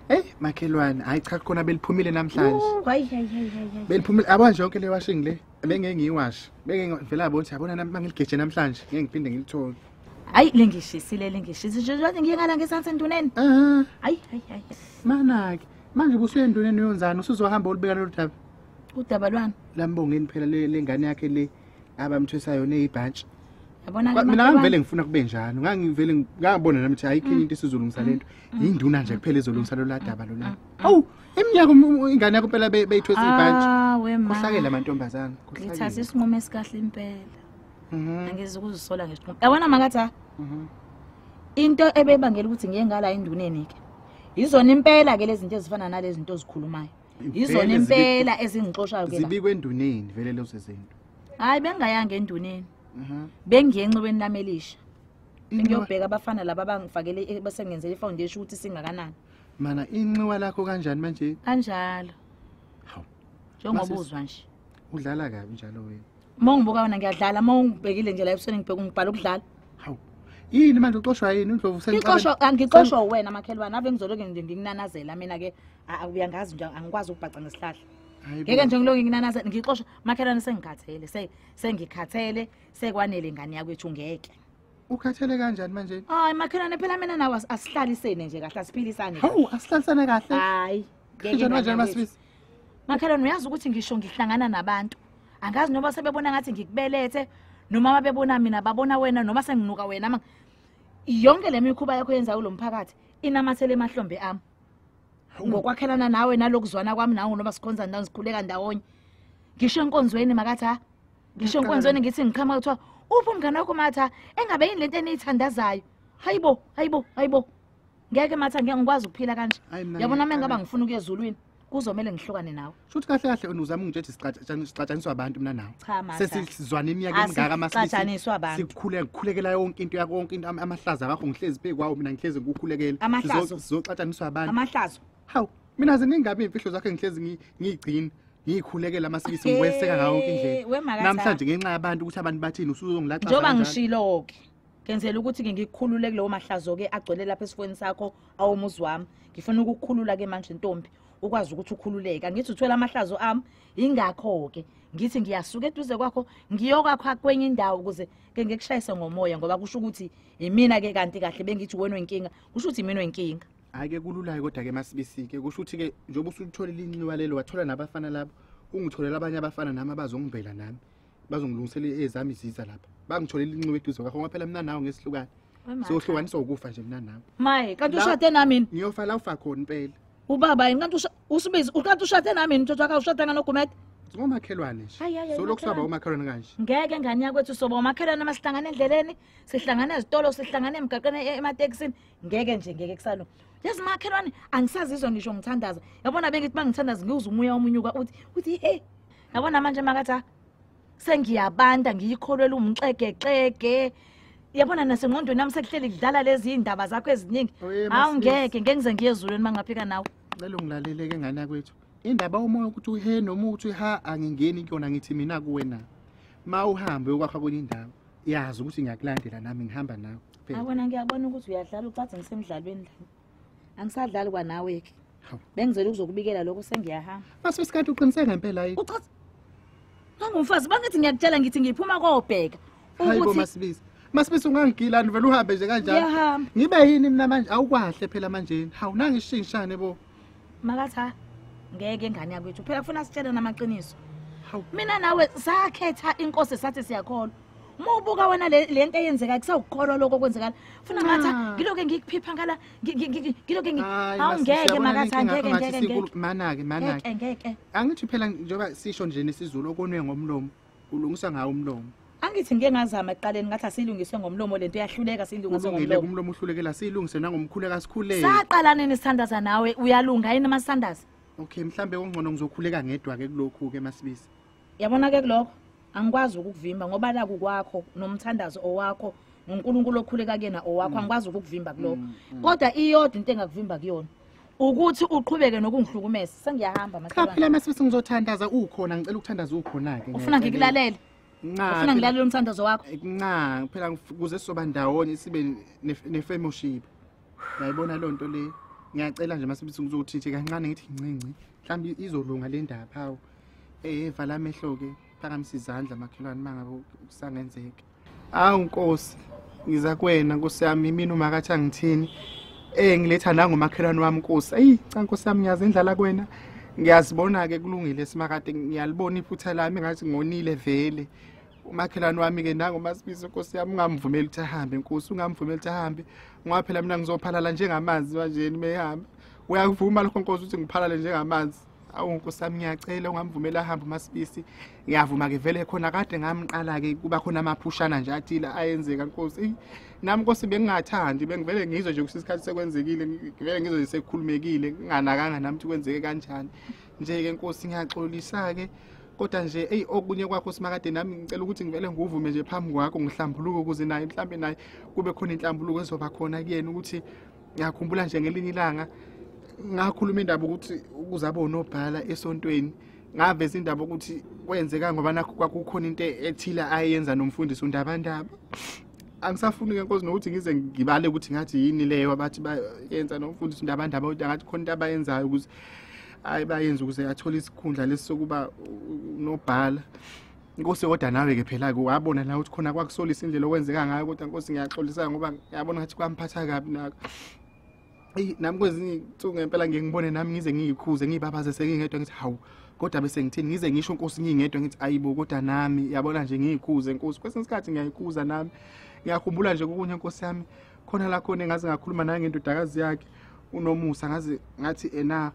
Hey makhelwane, hayi cha khona beliphumile namhlanje. Hayi hayi hayi hayi. Beliphumile abanje yonke le washing le. Bengeke ngiyiwashe. Bengeke ngivela yabo ukuthi yabona nami mangiligeje namhlanje ngeke ngiphinde ngilithole. Hayi lengishisile lengishisile nje ngiye ngala ngesansi enduneni. Hayi hayi hayi. Mana ke manje ubusuye enduneni uyonzana usuzohamba ulibeka lolu daba. Udaba lwani? Lambongeni phela lengane yakhe le abamthwesa yona ezibhantshi. Yabona ke mina ngivele ngifuna kube njalo. Ngangivele ngabona nami ukuthi ayikho into esizolungisa lento. Induna nje kuphela ezolungisa lo ladaba lona. Hawu, iminyaka ingane yakho phela beyithwesa ibhantshi. Kuhlakele amantombazana, kuhlakele. Ngithatha isinqumo esikahle impela. Angizukuzisola ngesinqumo. Yabona makatha? Into ebebangela ukuthi ngiye ngala enduneni ke. Izona impela ke lezi zinto ezifana nalezi zinto ozikhulumayo. Izona impela ezingixoshayo ke la. Zibikwe enduneni vele lezo zinto. Hayi bengayanga enduneni. Bengiye enxiweni lami elisha. Ngiyobheka abafana laba abangifakele bese ngenzele ifoundation ukuthi singakanani. Mana inxiwa lakho kanjani manje? Kanjalo. Hawu. Njengoba uzwa nje. Udlala kabi njalo wena. Uma ungibuka wena ngiyadlala, uma ungibhekile nje la ebusweni ngibheka ungibhala ukudlala. Hawu. Yini manje uxoshwa yini uNdlovu sengiqoshwa? Angixoshwa wena makhelwane, ave ngizoloke nje ngikunanazela mina ke uyangazi nje angikwazi ukubhaca ngesihlahla. Ngeke nje ngilonke nginanazela ngixoshwa makhelwane sengikhathele, sengikhathele, sekwanele ingane yakwethu ngeke. Ukhathele kanjani manje? Hayi makhelwane phela mina nawe asihlalisene nje kahle, asiphilisane. Hawu, asihlalisane kahle. Hayi. Ngeke manje Masibisi. Makhelwane uyazi ukuthi ngisho ngihlangana nabantu. Angazi noma sebebona ngathi ngikubelethe noma babebona mina babona wena noma senginuka wena. Yonke le mikhuba yakho yenza kulomphakathi inamathele emahlombe ami. Ngokwakhelana nawe nalokuzwana kwami nawe noma sikhonza ndawonye sikhuleka ndawonye. Ngisho enkonzweni makatha, ngisho enkonzweni ngithi ngiqhamuka kuthiwa uphi umngane wakho matha engabe yini lento eniyithandazayo. Hayibo, hayibo, hayibo. Ngeke matha ngeke ngikwazi ukuphila kanje. Yabona mina ngaba ngifuna ukuya ezulwini kuzomela ngihlukane nawe. Shuthi kahle kahle unozama ungitshela sixatshaniswa abantu mina nawe. Sesizwana iminyaka emingaka masixatshaniswa abantu. Sikukhulekela yonke into yakho yonke into amahlaza akho ngihlezi phe kwawo mina ngihlezi ngikukhulekela. Sizoxatshaniswa abantu. Amahlazo. Hawu, mina ziningabe imfihlo zakhe ngihlezi ngiyigcina. Ngiyikhulekela amasibisi ngiweseka ngawo yonke indlela. Namhlanje ngenxa yabantu ukuthi abantu bathini usuzongilaxa. Njengoba ngishilo ke. Ngenzela ukuthi ke ngikukhulule kulowo mahlazo ke agcwele lapha esifweni sakho awomuzi wami. Ngifuna ukukukhulula ke manje ntombi. Ukwazi ukuthi ukhululeke. Angithi uthola amahlazo ami ingakho ke ngithi ngiyasuka eduze kwakho ngiyokwakho kwenye indawo ukuze ke ngikushayise ngomoya ngoba kusho ukuthi imina ke kanti kahle bengithi wena oyinkinga kusho ukuthi imina oyinkinga. Hayi ke kululayo kodwa ke Masibisi ke kusho ukuthi ke njengoba usutholile inxiwa lelo wathola nabafana labo ungitholela abanye abafana nami abazongibhela nami bazongilungisela ezami iziza lapha bangitholela inxiwa eduze kwakho ngoba phela mina nawe ngesihlukane sohlukaniswa ukufa nje mina nawe. Maye kanti ushade nami ngiyofa la ufa khona impela. Ubaba yini kanti usibizi ukanti ushade nami mthetho wakho ushadanga noGumede? Ngomakhelwane nje. Solokhu saba umakhelwane kanje. Ngeke ngane yakwethu soba umakhelwane masihlangana endleleni, sihlangana ezitolo, sihlangana emgaqweni ematekisini, ngeke nje ngeke kusalunga. Yazi makhelwane angisazizwa ngisho ngithandaza. Yabona bengithi mangithandaza ngiyuza umoya omunyuka uthi hey. Yabona manje makatha sengiyabanda ngiyikholwela umxegexege. Yabona nasengqondweni nami sekuhleli kudlala lezi indaba zakho eziningi. Hawu ngeke ngeke ngize ngiye ezulwini mangaphika nawe. Ngicela ungilalele ke ngane yakwethu. Indaba umoya ukuthi uhe noma uthi ha angingeni kuyona ngithi mina kuwena. Ma uhambe ukwakha kwenye indawo yazi ukuthi ngiyakulandela nami ngihamba nawe. Yabona ngiyabona ukuthi uyadlala ucathi ngisemdlalweni la. Angisadlali kwanawe ke. Bengizela ukuzokubikela lokho sengiyahamba. Mase isikhathi uqiniseke ngempela yini? Ucathi ngangumfazi bangithi ngiyakutshela ngithi ngiphuma kobheka. Ukuthi Masibisi. Masibisi ungangigilani vele uhambe nje kanjalo. Ngibe yini mina manje awukwahle phela manje. Hawu nangishingishane bo. Makatha ngeke ingane yakwethu phela kufuna sitshele namaqiniso. Mina nawe sakhetha inkosi sathi siyakholwa. Uma ubuka wena lento eyenzeka kusawukholwa lokho okwenzekala. Funa ngatha ngiloke ngikuphipha ngala ngiloke hawu ngeke makatha ngeke ngeke ngeke. Mana ke mana ke. Ngeke. Angithi phela njengoba sisho nje nesizulu okonwe ngomlomo ulungisa ngawo umlomo. Angithi ngike ngazama ekuqaleni ngathi asilungiswe ngomlomo lento iyahluleka silungiswe ngomlomo. Umlomo uhlulekela silungise nangomkhuleka sikhuleke. Saqala nini sithandaza nawe uyalunga yini masithandaza? Okay mhlambe ongcono ngizokhuleka ngedwa ke kulokhu ke Masibisi. Yabona ke kulokho angikwazi ukukuvimba ngoba la kukwakho nomthandazo owakho noNkulunkulu okhuleka kuyena owakho angikwazi ukukuvimba kulokho. Kodwa iyodwa into engakuvimba kuyona ukuthi uqhubeke nokungihlukumeza. Sengiyahamba Masibisi. Cha phela Masibisi ngizothandaza ukhona ngicela ukuthandaza ukhona ke. Ufuna ngikulalele? Ufuna ngilalele umthandazo wakho? Nca phela kuze sizoba ndawonye sibe nefellowship. Ngiyayibona lonto le. Ngiyacela nje Masibisi ngizothi nje kancane ngithi ncinci. Mhlawumbe izolunga le ndaba hawo. Vala amehlo ke, phakamisa izandla makhelwane mangabe kusangenzeka. Awu Nkosi, ngiza kuwena Nkosi yami, mina umakathi angithini. Ngiletha nangomakhelwane wami Nkosi. Eyi cha Nkosi yami ngiyazendlala kuwena. Ngiyazibona ke kulungile simakade, ngiyalibona iphutha lami ngathi ngonile vele. Umakhelwane wami ke nango Masibisi Nkosi yami, ungamvumeli ukuthi ahambe Nkosi, ungamvumeli ukuthi ahambe. Ngoba phela mina ngizophalala njengamanzi manje nimehamba. Uyakuvuma lokho Nkosi ukuthi ngiphalale njengamanzi? Awu Nkosi yami ngiyacela ungamvumeli ahambe uMasibisi. Ngiyavuma ke vele khona kade ngamqala ke kuba khona amaphushana nje athile ayenzeka Nkosi. Nami Nkosi bengingathandi, bengivele ngizwe nje ukuthi isikhathi sekwenzekile, ngivele ngizwe nje sekukhulumekile, nginganakanga nami ukuthi kwenzeke kanjani. Nje ke Nkosi ngiyaxolisa ke. Kodwa nje eyi okunye kwakho simakade nami ngicela ukuthi ngivele ngivume nje phambi kwakho ngihlambuluke ukuze naye mhlambe naye kube khona inhlambuluko ezoba khona kuyena. Ukuthi ngiyakhumbula nje ngelinye ilanga ngakhuluma indaba ukuthi ukuze abe unobhala esontweni, ngaveza indaba ukuthi kwenzeka ngoba nakho kwakukhona into ethile ayenza nomfundisi uNdabandaba. Angisafuni ke Nkosi nokuthi ngize ngibale ukuthi ngathi yini leyo abathi bayenza nomfundisi uNdabandaba, kodwa ngathi khona into abayenzayo ukuze hayi bayenza ukuze athole isikhundla lesi sokuba unobhala. Nkosi kodwa nawe ke phela ke wabona la ukuthi khona kwakusolisa indlela okwenzeka ngayo, kodwa Nkosi ngiyaxolisa ngoba ngiyabona ngathi kwamphatha kabi nako. Eyi nami kwezinye insuku ngempela ngiye ngibone nami ngize ngiyikhuze ngiyibabaze sengingedwa ngithi hawu, kodwa bese ngithini, ngize ngisho Nkosi ngingedwa ngithi ayibo kodwa nami yabona nje ngiyikhuze Nkosi. Kwesinye isikhathi ngiyayikhuza nami. Ngiyakhumbula nje kokunye Nkosi yami khona la khona engaze ngakhuluma naye ngendodakazi yakhe uNomusa, ngaze ngathi ena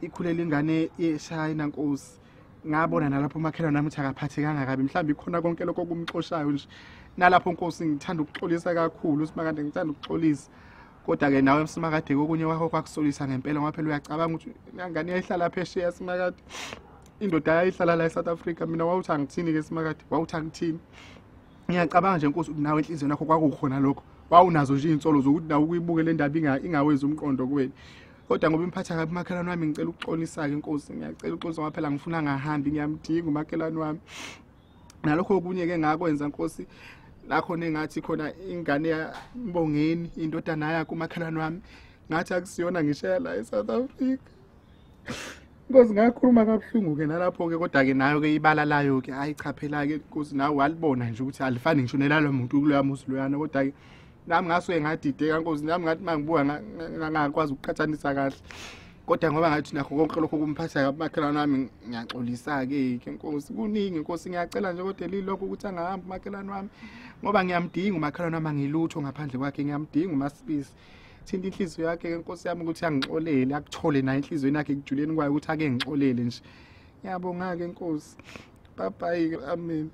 ikhulela ingane yeShayina Nkosi. Ngabona nalapho umakhelwane nami ukuthi akaphathekanga kabi, mhlawumbe ikhona konke lokho kumxoshayo nje. Nalapho Nkosi ngithanda ukuxolisa kakhulu simakade, ngithanda ukuxolisa. Kodwa ke nawe simakade kokunye kwakho kwakusolisa ngempela, ngoba phela uyacabanga ukuthi ingane yayihlala phesheya simakade, indoda yayihlala la eSouth Africa, mina wawuthi angithini ke simakade, wawuthi angithini. Ngiyacabanga nje Nkosi nawe enhliziyweni yakho kwakukhona lokho, wawunazo nje iy'nsolo zokuthi nawe ukuyibuke le ndaba ingawezi umqondo kuwena. Kodwa ngoba imphatha kabi umakhelwane wami ngicela ukuxolisa-ke Nkosi, ngiyacela ukuxolisa ngoba phela ngifuna ngahambi, ngiyamdinga umakhelwane wami. Nalokho okunye-ke ngakwenza Nkosi, lakhona engathi khona ingane yaMbongeni indodana yakhe umakhelwane wami, ngathi akusiyona ngisheya la eSouth Africa. Nkosi ngakhuluma kabuhlungu-ke nalapho-ke, kodwa-ke nayo-ke ibala layo-ke hayi cha phela-ke Nkosi nawe walibona nje ukuthi alifani ngisho nelalo muntu kuloya muzi loyana. Kodwa-ke nami ngasuke ngadideka Nkosi, nami ngathi uma ngibuka ngangakwazi ukuqhathanisa kahle. Kodwa ngoba ngathi nakho konke lokho kumphatha kabi umakhelwane wami ngiyaxolisa-ke ke Nkosi. Kuningi Nkosi, ngiyacela nje kodwa lilokho ukuthi angahambi umakhelwane wami ngoba ngiyamdinga umakhelwane wami, angilutho ngaphandle kwakhe, ngiyamdinga uMasibisi. Thinta inhliziyo yakhe ke Nkosi yami ukuthi angixolele, akuthole naye enhliziyweni yakhe ekujuleni kwayo ukuthi ake ngixolele nje. Ngiyabonga-ke Nkosi. Bye bye, amen.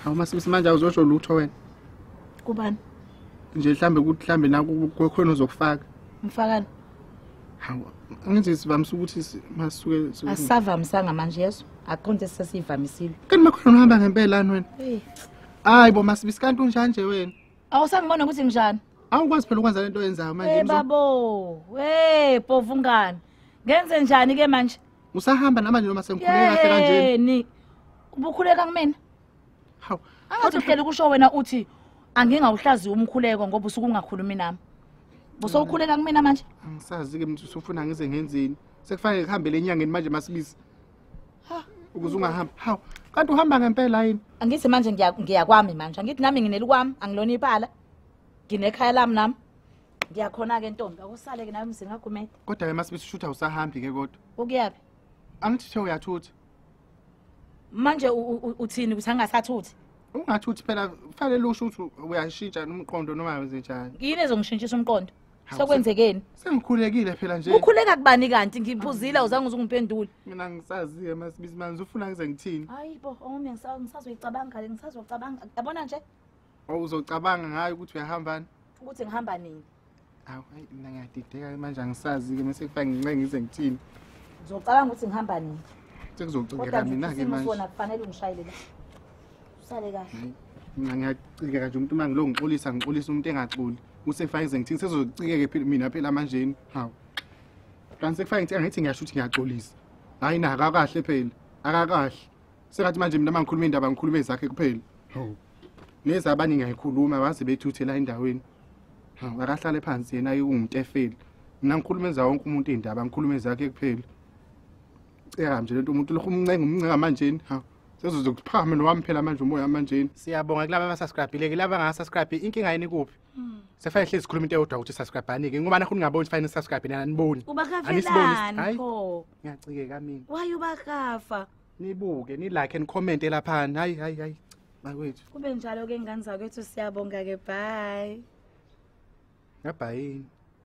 Hawu Masibisi manje awuzosho lutho wena. Kubani? Nje mhlambe ukuthi mhlambe naku khona uzokufaka. Ngifakani? Hawu angithi sivamise ukuthi masuke asavamisanga manje yeso. Akonke sesivamisile. Kanti makhona uhamba ngempela wena? Hey. Hayi bo Masibisi kanti unjani nje wena? Awusangibona ukuthi nginjani? Awukwazi phela ukwenza lento oyenzayo manje. Hey babo, hey povungane. Ngenze njani ke manje? Usahamba namanje noma sengikhuleka kahle kanje? Yeni. Ubukhuleka kumina? Hawu, angathi uhlele kusho wena uthi angingawuhlaziyi umkhuleko ngoba usuke ungakhulumi nami. Busowukhuleka kumina manje? Angisazi ke mntu usufuna ngize ngenzeni. Sekufanele ngihambele enyangeni manje Masibisi. Ha, ukuze ungahamba. Hawu, kanti uhamba ngempela yini? Angithi manje ngiyakwami manje. Angithi nami nginelikwami, angilona ipala. Nginekhaya lami nami. Ngiyakhona ke ntombi, akusale ke nawe emzini kaGumede. Kodwa ke Masibisi ushutha usahambi ke kodwa. Ukuyaphi? Angithi the uyathutha. Manje uthini ukuthi angasathuthi? Ungathuthi phela kufanele usho ukuthi uyashintsha umqondo noma wenzenjani. Yini ezongishintshisa umqondo? Sokwenzekeni? Sengikhulekile phela nje. Ukhuleka kubani kanti? Ngiphuzile awuzange uzungiphendule. Mina ngisazi Masibisi manje ufuna ngize ngithini? Hayi bo, awumi ngisazoyicabanga le, ngisazocabanga. Yabona nje? Awuzocabanga ngayo ukuthi uyahambani? Ukuthi ngihamba nini? Awu hayi mina ngiyadideka manje angisazi ke mase kufanele ngincenge ngize ngithini. Ngizocabanga ukuthi ngihamba nini. Sekuzocingeka mina ke manje. Kodwa kufanele ungishayele la. Usale kahle. Mina ngiyacikeka nje umuntu mangilo ngixolisa ngixolisa umuntu engaxoli. Usefake ngize ngithini sezocikeke phela mina phela manje. Hawu. Kanti sekufake ngithi angithi ngiyasho ukuthi ngiyaxolisa. Hayi na akakahle phela. Akakahle. Sengathi manje mina mangikhuluma indaba ngikhuluma ezakhe kuphela. Hawu. Nezabanye ngiyayikhuluma baze bethuthela endaweni. Ha, akahlale phansi yena ke ungumtefeli. Mina ngikhuluma enza wonke umuntu indaba, ngikhuluma ezakhe kuphela. Ceka nje lento umuntu lokhu umncenga umncenga manje. Ha. Sezozokuphakama nowami phela manje umoya manje. Siyabonga kulaba abasubscribe-ile ke laba angasubscribe inkinga yini kuphi? Sefanele hlezi sikhuluma into eyodwa ukuthi subscribe ani ke ngoba nakho ningaboni fanele subscribe nina aniboni. Ubakafelani pho? Ngiyacikeka mina. Why ubakafa? Nibuke, ni like and comment lapha. Hayi hayi hayi. Bakwethu. Kube njalo ke ngane zakwethu, siyabonga ke, bye. Ngabhayini.